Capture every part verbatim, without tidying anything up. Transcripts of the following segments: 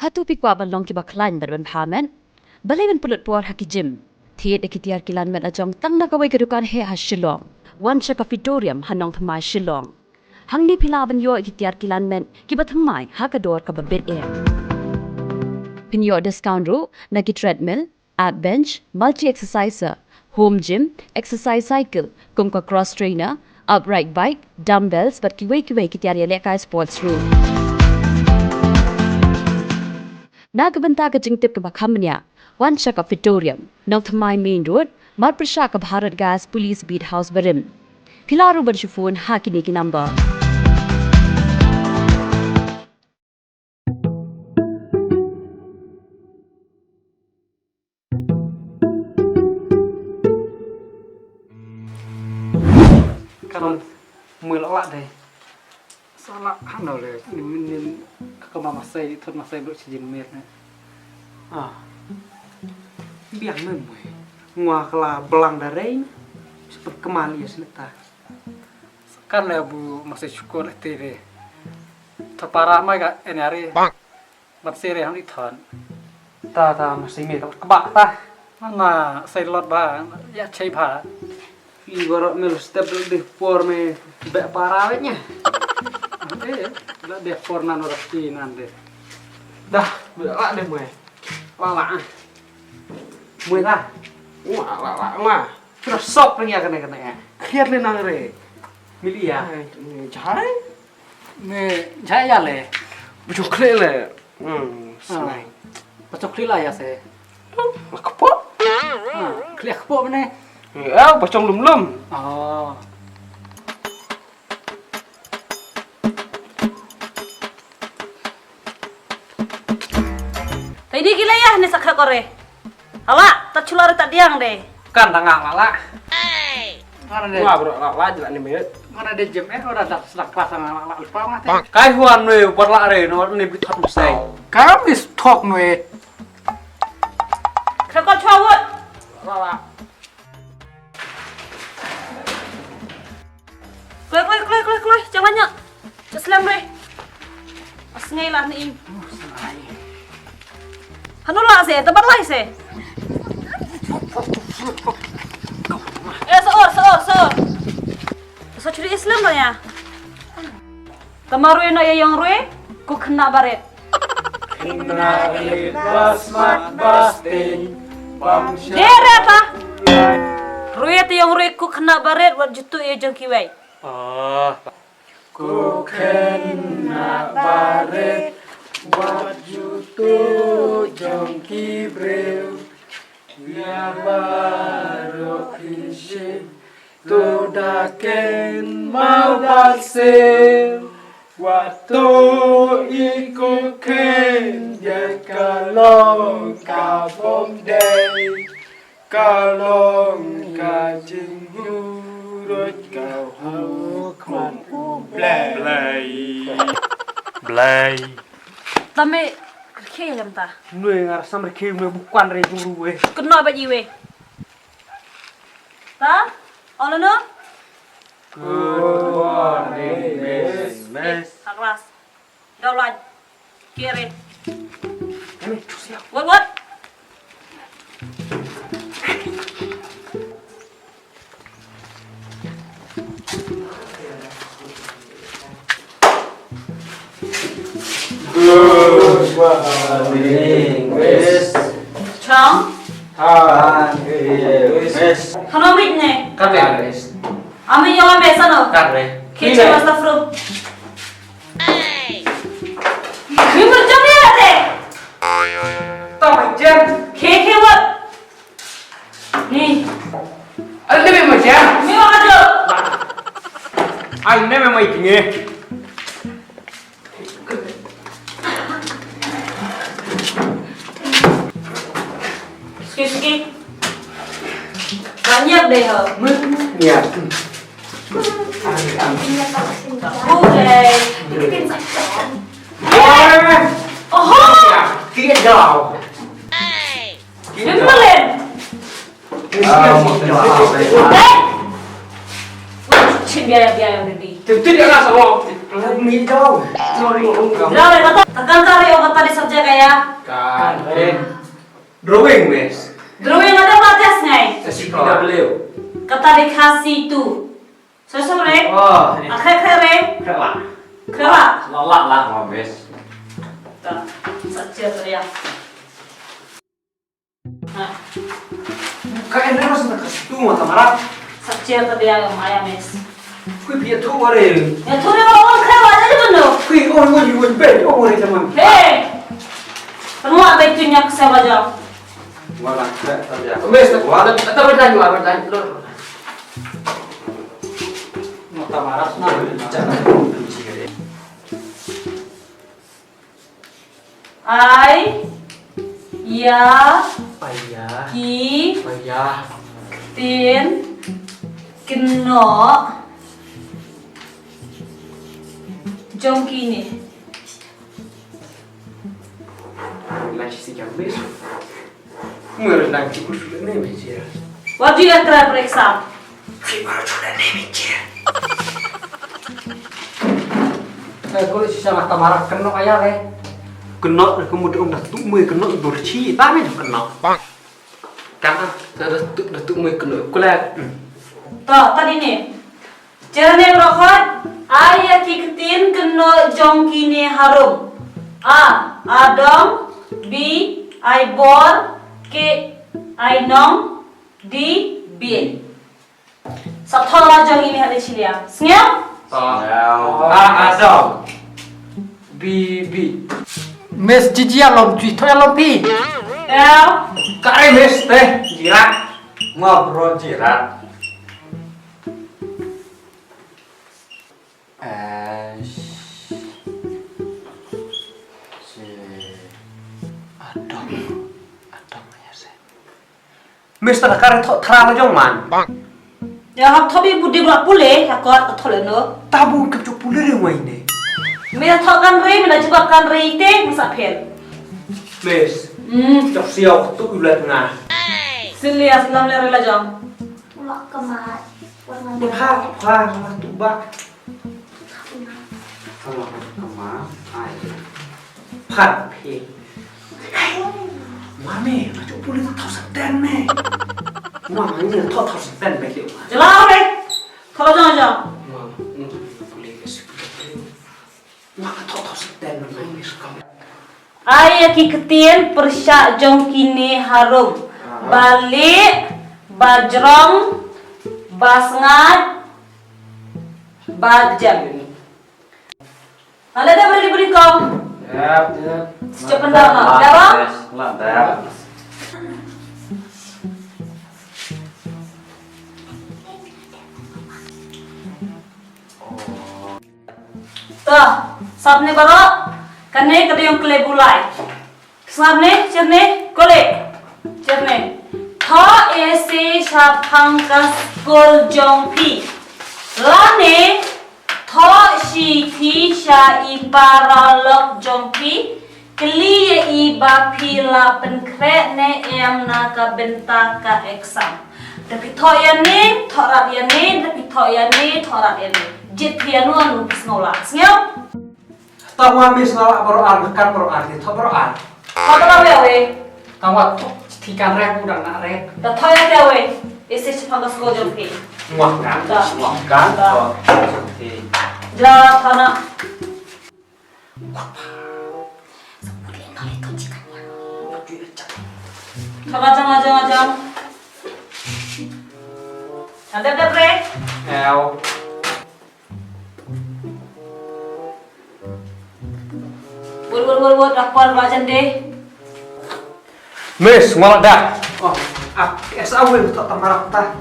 Hato phi kwah ban long kiba khlaiñ bad ban bha met? Balei ban pynlut por ha ki gym? Thied ïa ki tiar ki lan met la jong tang na kawei ka dukan heh ha Shillong. Wan sha Cafitorium ha Nongthymmai, Shillong. Hangne phi lah ban ïoh ïa ki tiar ki lan met kiba thymmai ha ka dor kaba bit eh. Phin ïoh discount ruh na ki treadmill, ab bench, multi exerciser, home gym, exercise cycle, kum ka cross trainer, upright bike, dumbbells bad kiwei kiwei ki tiar ïalehkai sports ruh. Na ka bynta ka jingtip kaba kham bniah, wan sha Cafitorium, Nongthymmai Main Road, marpyrshah ka Bharat Gas Police Beat House barim. Phi lah ruh ban shu phone ha kine ki number. Kan mui lak lak dei. Sa lak hano le, nin, nin, ka kama masai, thot masai bro chi jin mer ne. Ah. Biang ne mui. Ngwa kala blang da rei. Sepet kemal ya seneta. Kan le bu masai syukur le te de. Thot para mai ka en hari. Bang. Ban sere hang i thon. Ta, ta, masih me, ta, kebak, ta. Mana, sai lot ba, ya chai ba. I warok mel step deh por me, bek para wetnya. Eh, la deh por nan orang ti nan deh. Dah, bek la deh mue. La la. Mue dah. Wah, la la, wah. Terus sop ring ya kena kena ya. Kiat le nang re. Mili ya. Jai. Ne, jai ya le. Bujung klik le. Hmm, senai. Bujung klik la ya se. Kepok. Ha, klik kepok ne. Ya, bujung lum lum. Oh. Tadi gila ya ne sakha kore. Hala, ta chula re ta diang de. Kan da nga la la. Mana de? Nga bro la la jela ni minit. Mana de jem eh ora da sdak pas nga la la lupa mate. Kai huan nui bar la re no ni bit thot musai. Kam is thok nui. Kha ko chawut. La la. Kloi, kloi, kloi, kloi, kloi, jangan nyak. Cak selam re. Asngai lah ni. Hanu lah se, tempat lah se. Eh, seor, seor, seor. So curi Islam lah ya. Tama rue na ya yang rue, ku kena baret. Kena rit bas mat bas ting, bam sha. Dere ta. Rue te yang rue ku kena baret wat jutu ya jong kiwei. Ah. Ku kena baret wat jutu jong ki briew. Ïa baroh ki shin. To da ken mau ba sil. Wat to i ku ken ïa ka long ka bom dei. Ka long ka jingmut ka hukman U Blei. Blei. Blei. Tame rkhe lem ta. Nui ngar sam rkhe nui bukan re juru we. Kena ba ji we. Ta? Olo no? Good morning, Miss. Miss. Ha klas. Dau lait. Kiri. Wat, wat. Good morning, Miss. Chong? Hi, Miss. Hano mit ne? Kare, Miss. Ami yong ame sano? Kare. Kitchen master room. Hey. Wi murjam ya te. Tama jen. Khe khe wat. Ni. Al nebe ma ja. Mi wa do. Al nebe ma itinge. Excuse me. Banyak deh ho. Niat. Oke. Oho. Dia jauh. Sembelen. Eh. Chin biaya biaya ready. Tentu dia rasa oh. Ïa, jauh. Jauh, kata, tekan kari, oh, kata di subjek aya. Kan. Eh. Drawing, miss. Drawing ada ba test ngai. S P W. Kata di Khasi tu. Sorry, sorry. Oh. Akhir, akhir, eh. Khreh lah. Khreh lah. Lah, lah, lah, oh, miss. Ta, sa cher tadi ïa. Ha. Ka en ros na ka stu ma tamara. Sa cher tadi ïa, ma ïa, miss. Kui phi ïathuh ware. Ïathuh ne, ma wan khreh wa aja beno. Kui, oh, oh, oh, oh, oh, oh, oh, oh. Hey. Pynwah beit tu nyak sa wa jam. Wala, ta, ta, ta. Miss, ta, ta, ta, ta, ta, ta, ta, ta. Mata maras na. Ai, ïa, ai, ïa, ki, ai, ïa, ktien kynnoh jong kine. Lai shi jam bes. Mur lang ki usul ne me jia. What do you have to break sam? Ki mara chule ne me jia. Eh, ko si sama tamara keno aya le. Keno ke mudu ong da tu mui keno dur chi ta me keno. Bang. Kan da tu da tu mui keno kule. To, tadi ni. Cher ne baroh khoit, ai ïa ki ktien kynnoh jong kine harum. A, adong, B, ai bor, C, ai nong, D, bieit. Sa thoh la jong ine ha le chilia. Sngewbha? Sngewbha. A, adong. B, bieit. Miss Jiji alom, tui thoh alom pi. Eo. Kare miss te, jirat. Ngop ro jirat. Eh, si, si. Adong. Adong ya se. Mister Kare thoh thra la jong man. Ya hap thoh bi budi bra pule, ya kot thoh le no. Tabu ke chu pule re wai ne. Me thoh kan re, me la jubab kan re te, masa phel. Miss. Hmm. Chok siau tu ulat na. Sili aslam le re la jong. Mak kemat. Pha, pha, pha, tu ba. Pha, pha, pha, ai. Pha, phi. Mami, nga chu puli ta thau sa ten me. Mami, ni thau thau sa ten me liu. Jela me. Thau jong jong. Mami, ni puli ke si puli. Nga ka thok thok sa ten na ngai ni skam. Ai ïa ki ktien pyrshah jong kine harum. Ba lieh, ba jrong, ba sngaid, ba jem. Ala da beri beri kong. Yap, yap. Sejak pendam lah. Dah bang? Yes, lah, dah. To, sap ne baroh, kane ka dei ïong kle bulai. Sngap ne, cher ne, kole, cher ne. Thoh essay shaphang ka skul jong phi. Lane, thoh shithi sha i paralok jong phi. Kylli ïa i ba phi la pynkhreh ne em na ka bynta ka exam. Da phi thoh ïa ne, thoh rat ïa ne, da phi thoh ïa ne, thoh rat ïa ne. Jied phi ïa no ano phi sngew lah. Sngew? Tangwa miss nga lah baroh ar, nga kat baroh ar, ne thoh baroh ar. Thoh tang wei wei. Tangwa thoh, ti kan rep, u dang nak rep. Da thoh ïa te wei. Isi chipang ka skul jong phi. Ngwah kan, ngwah kan, thoh. Ti. Ja thoh na. Thoh ajong, ajong, ajong. Ada, ada, bre. Ew. Wot, wot, wot, wot, rapor ba jan deh. Miss, ngwala dah. Oh, ap, es awil tu tamarap ta.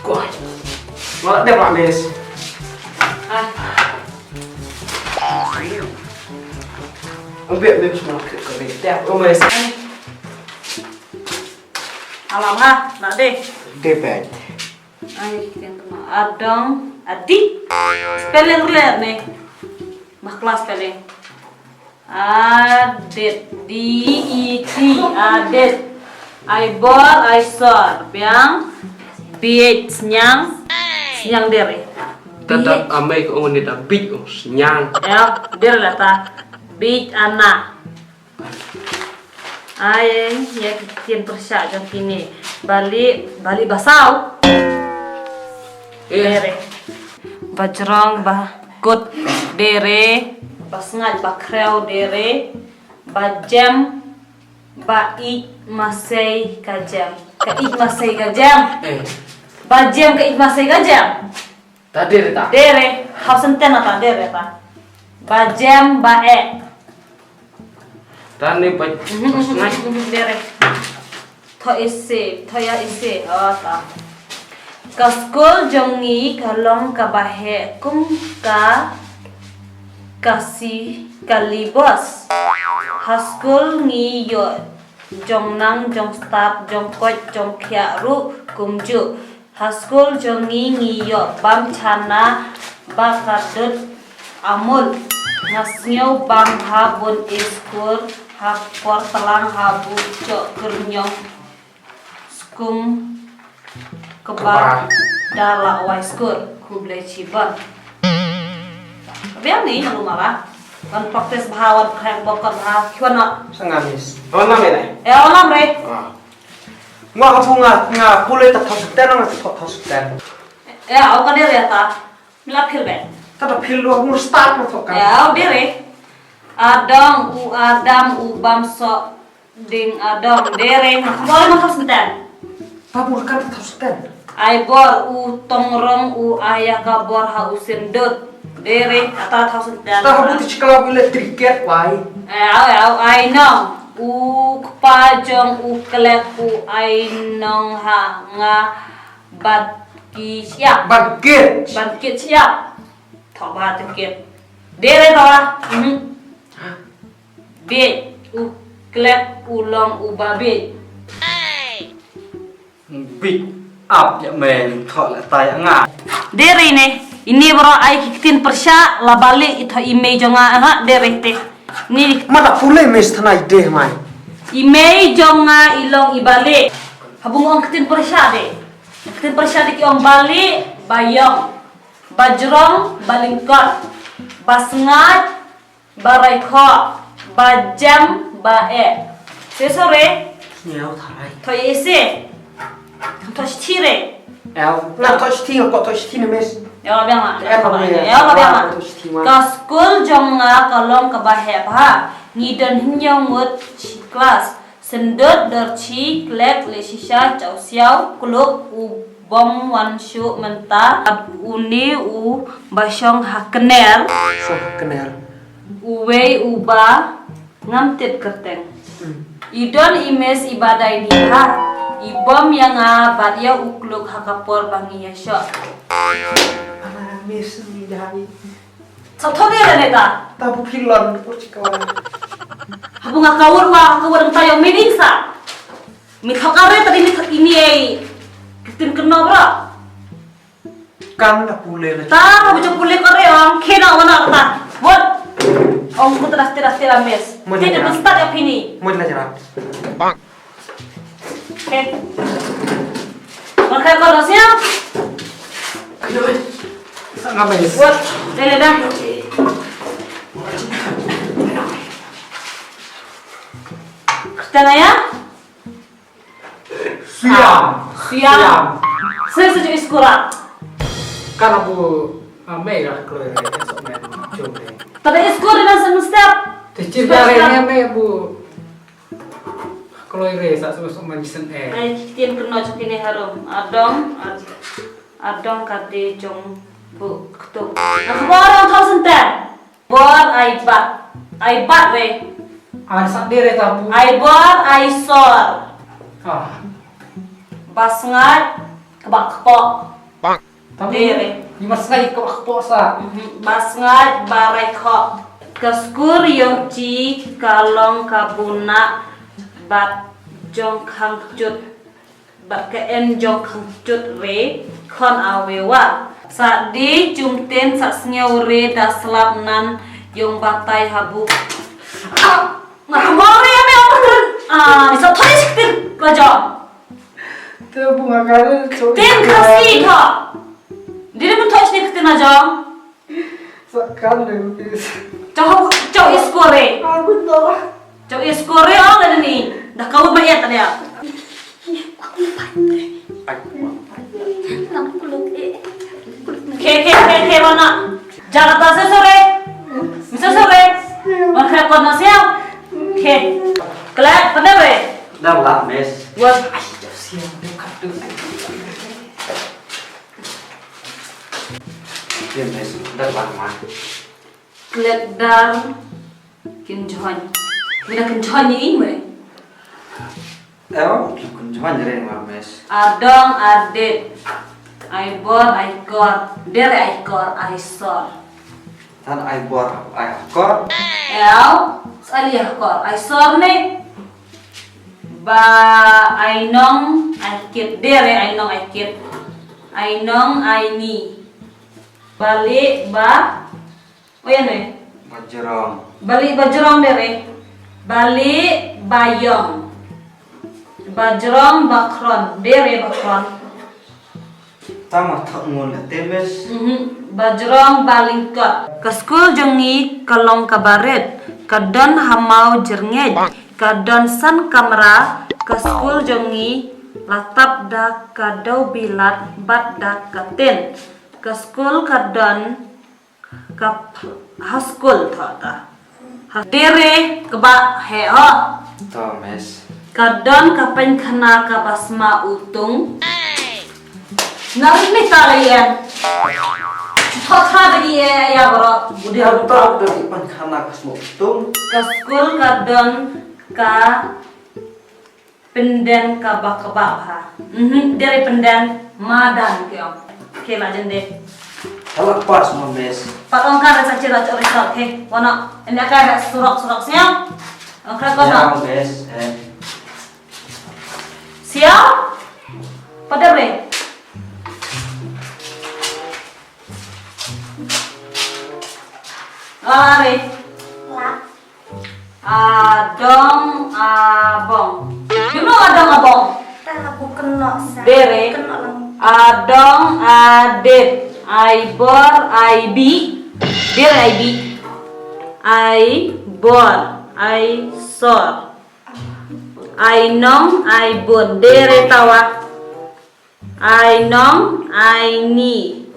Koi. Wala dep la mes. Ai. Ang biak dep semua ke ke dep. Oh mes. Alam ha, nak deh. Dep. Ai, yang kena adong, adik. Spelling rule ni. Bah kelas spelling. A det, D E T, adet. Ai bor, ai sor, biang, biej, sniang, sniang dere. Tata amai ka ong ni ta biej, ong sniang. Ya, dere la ta. Biej ana. Ai, ïa ki ktien pyrshah jong kine. Bali, bali basaw. Eh. Dere. Bajrong, bakut, dere. Basngaid, bakhrew, dere. Bajem, ba ij masei ka jem. Ka ij masei ka jem. Eh. Bajem, ka ij masei ka jem. Ta dere ta. Dere, hau senten ta dere ta. Bajem, ba e. Ta ne ba, mhm, basngaid. Mhm, dere. Tho ise, tho ya ise, oh, ta. Ka skul jong ngi ka long kaba heh kum ka, ka si, ka libos. Ha skul ngi ïoh jong nang, jong stad, jong koit, jong khiah ruh kumjuh. Ha skul jong ngi ngi ïoh bam chana ba ka dud amul. Nga sngew bam ha bun i skul ha por tlang ha bu chok kyrnyong. Skum kaba da la wai skul. Khublei chibon. Biang ni nang mala. Wan practice bha, wan practice bokon bha. Kiwan na. Sanga miss. Wan na mene. Eh, wan na mene. Ah. Nga ka bunga, nga pule ta thousand ten, nga ta thousand ten. Eh, au ka dere ya ta. Mila phil be. Ta ta phil lo, ngur start mo thoka. Eh, au dere. Adong, u Adam, u bam so ding adong. Dere, nga ka bole mo thousand ten. Ta bunga ka ta thousand ten. Ai bor, u tongrong, u aya ka bor ha u sendut. Dere, ata thousand ten. Ta habu ti chikala bile cricket wai. Eh, au, au, ai nong. U kpa jong u klek u ai nong ha nga bat ki siap. Bat kit. Bat kit siap. Thok bat kit. Dere thok ah. Mhm. Bit. U klek u long u ba bit. Big up ya men thok la tai nga. Dere ne. Ini bro ai ki ktien pyrshah la balik i thok i mei jong nga ha dere te. Ni mata pule mes thanai deh mai. I mei jong nga i long i balik. Habung ong ktien pyrshah de. Ktien pyrshah de ki ong balik, bayong. Bajrong, balingkot. Basngat, barai kho. Bajem, ba e. Se sore. Nyau tharai. Thoi ese. Thoi sthire. El, na thoi sthire, ko thoi sthire mes. El biang ma. El biang ma. Ka skul jong nga ka long kaba heh bha. Ngi don hynñiew ngut shi klas. Sendot, dorchi, klek, le shisha, chau siau, kluk, u bom wan shu mynta, uni u ba shong ha kner. Shong ha kner. Uwei uba ngam tip kyrteng. Hmm. I don i mes i ba dei ni ha. I bom ïa nga bad ïa u kluk ha ka por ba ngi ïa shoh. Ana mes ni dei. Sa thon ïa la neta. Ta bu phil lon por chikawa. Habu nga kawur wa, nga kawur ta ïa meaning sa. Mi thok are tadi mi thok ini ai. Kitin kena bro. Kan da pule na. Ta, bu jong pule ko re ong, kena wana ta. What? Ong ku teras teras teras mes. Mo ni. Tidak mesti tak pini. Mo la jara. Bang. Oke. Wan kai ko ros ya. Ayo, eh. Sa nga mes. What? Dele dah. Kita na ya? Siam. Siam. Siam. Saya sejuk iskura. Kan aku, ah, mai lah keluar dari esok main jom ni. Tapi iskura dengan semestap. Tecir dari ni mai bu. Kloi re sa sum sum man jisen eh. Ai ktien kynnoh jong kine harum. Adong, ad-, adong ka dei jong bu ktuk. Nga khubor adong thousand ten. Bor ai bat. Ai bat re. Ai sak de re ta bu. Ai bor ai sor. Ah. Basngat kebak kepok. Bang. Tabu. Dere. Ni mas ngai ko ko sa. Mhm. Mas ngai barai ko. Ka skur yong chi ka long ka buna bat jong khang chut. Bat ka en jong khang chut re khon awe wa. Sa di chum ten sa sngew re da slap nan yong batai habu. Nga kynmaw re ïa me, ong ka kren. Ah, ni sa thoi shi ktien ka jong. Te bu nga kare, so Tin ka si tho. Dei ne ban thoi shi ktien ka jong. Sa kan de, miss. Chau, chau iskore. Aku to. Chau iskore ong le ni. Da ka u ma ïa ta dia. Ke, ke, ke, ke, mana? Jaga ta sesore. Sesore. Wan khreh kot na siaw. Ke. Klet, pynep re. Dang lah, miss. Wan. Ai, jauh siaw, dia katu. Dia, miss. Dang lah, ma. Klet dar. Kin join. Mina kin join ni ing me. Ew, kin join re ma, miss. Adong, adit. Ai bor, ai kor. Dere ai kor, ai sor. Tan ai bor, ai kor. Ew, sali ai kor. Ai sor ne. Ba, ai nong, ai kit. Dere ai nong, ai kit. Ai nong, ai ni. Bali, ba, Oh, ïa ne. Bajrong. Bali bajrong dere. Bali bayong. Bajrong bakhron. Dere bakhron. Tama thak ngun la temes. Mhm. Bajrong balingkot. Ka skul jong ngi ka long kaba rit. Ka don ha maw jyrngeit. Ka don san kamra. Ka skul jong ngi la tap da ka dewbilat bad da ka tin. Ka skul ka don Ka ph-, ha skul tho ta. Ha dere kaba he ho. To, miss. Ka don ka pynkhana kaba sma utung. Nga rit ni ta la ïan. Tho tha da ki ïa ïa bro. Budi ha to da ki pynkhana ka sma utung. Ka skul ka don ka Pynden kaba kaba ha. Mhm, dere pynden madan ke ong. Ke la jende. Hala pas ma, miss. Pat ong ka sa chira chori sa ke. Wana ene ka surok surok siang. Ong ka ko na. Ya, miss. Eh. Siang. Pada re. Lari. Adong abong. You know adong abong? Dere. Adong adit. Ai bor ai bi. Dere ai bi. Ai bor ai sor. Ai nong ai bun. Dere tawa. Ai nong ai ni.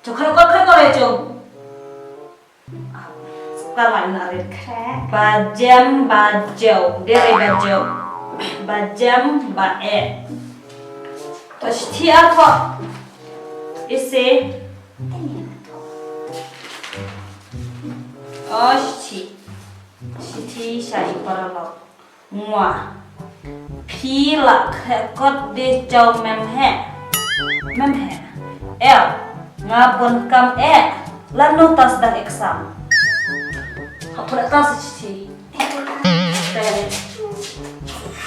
Chok khreh kot khreh kot re chung. Ka lai na rit. Ba jem ba jew. Dere ba jew. Ba jem ba e. To shi ti a ko. Ise. O shi ti. Shi ti sha i paralok. Ngwa. Phi la khreh kot de jaw mem he. Mem he. Ew. Nga bun kam e. Lano tas dang exam. Hap pura tas chi. Te.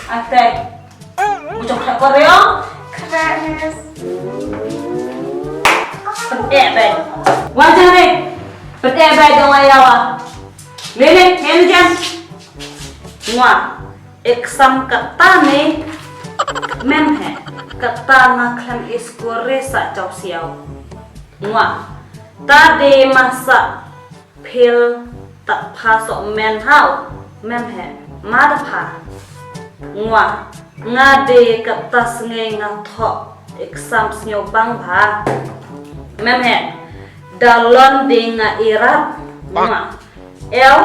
Ate. Mu jong khreh kot de yo. Khreh, miss. Pet e bai. Wa jare. Pet e bai dong ayawa. Lele, hen jan. Ngwa. Exam kata ne mem he, kata nga khlem iskore sa chaw siaw. Ngwa, ta de masa phil ta pha so men haw, mem he, ma da pha. Ngwa, nga de kata snge nga tho exam sngew bang bha. Mem he, da lon de nga irat. Ngwa, Ew,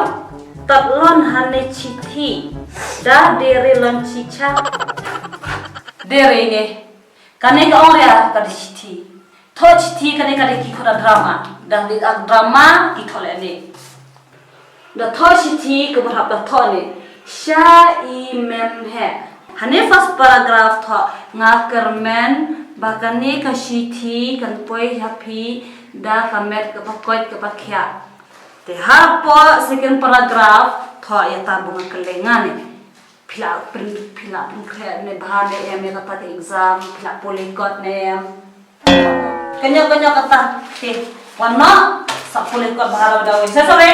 tat lon hane chithi. Da dere lon chicha. Dere ne. Kane ka ong ria ka de chithi. Tho chithi kane ka de ki khoda drama. Da de ak drama ki tho le ne. Da tho chithi ka berhap da tho ne. Sha i mem he. Hane first paragraph tho nga kyrmen ba kane ka chithi kan poi ha phi da ka met ka ba koit ka ba khiah. Te hapoh second paragraph, tho ïa ta bun ka lenga ne. Phi la pyn, phi la pynkhreh ne bha ne em ïa kata ka exam, phi la pule kot ne em. Kynja kynja kata, te. Wan noh, sa pule kot bha la daw. Sa sa re.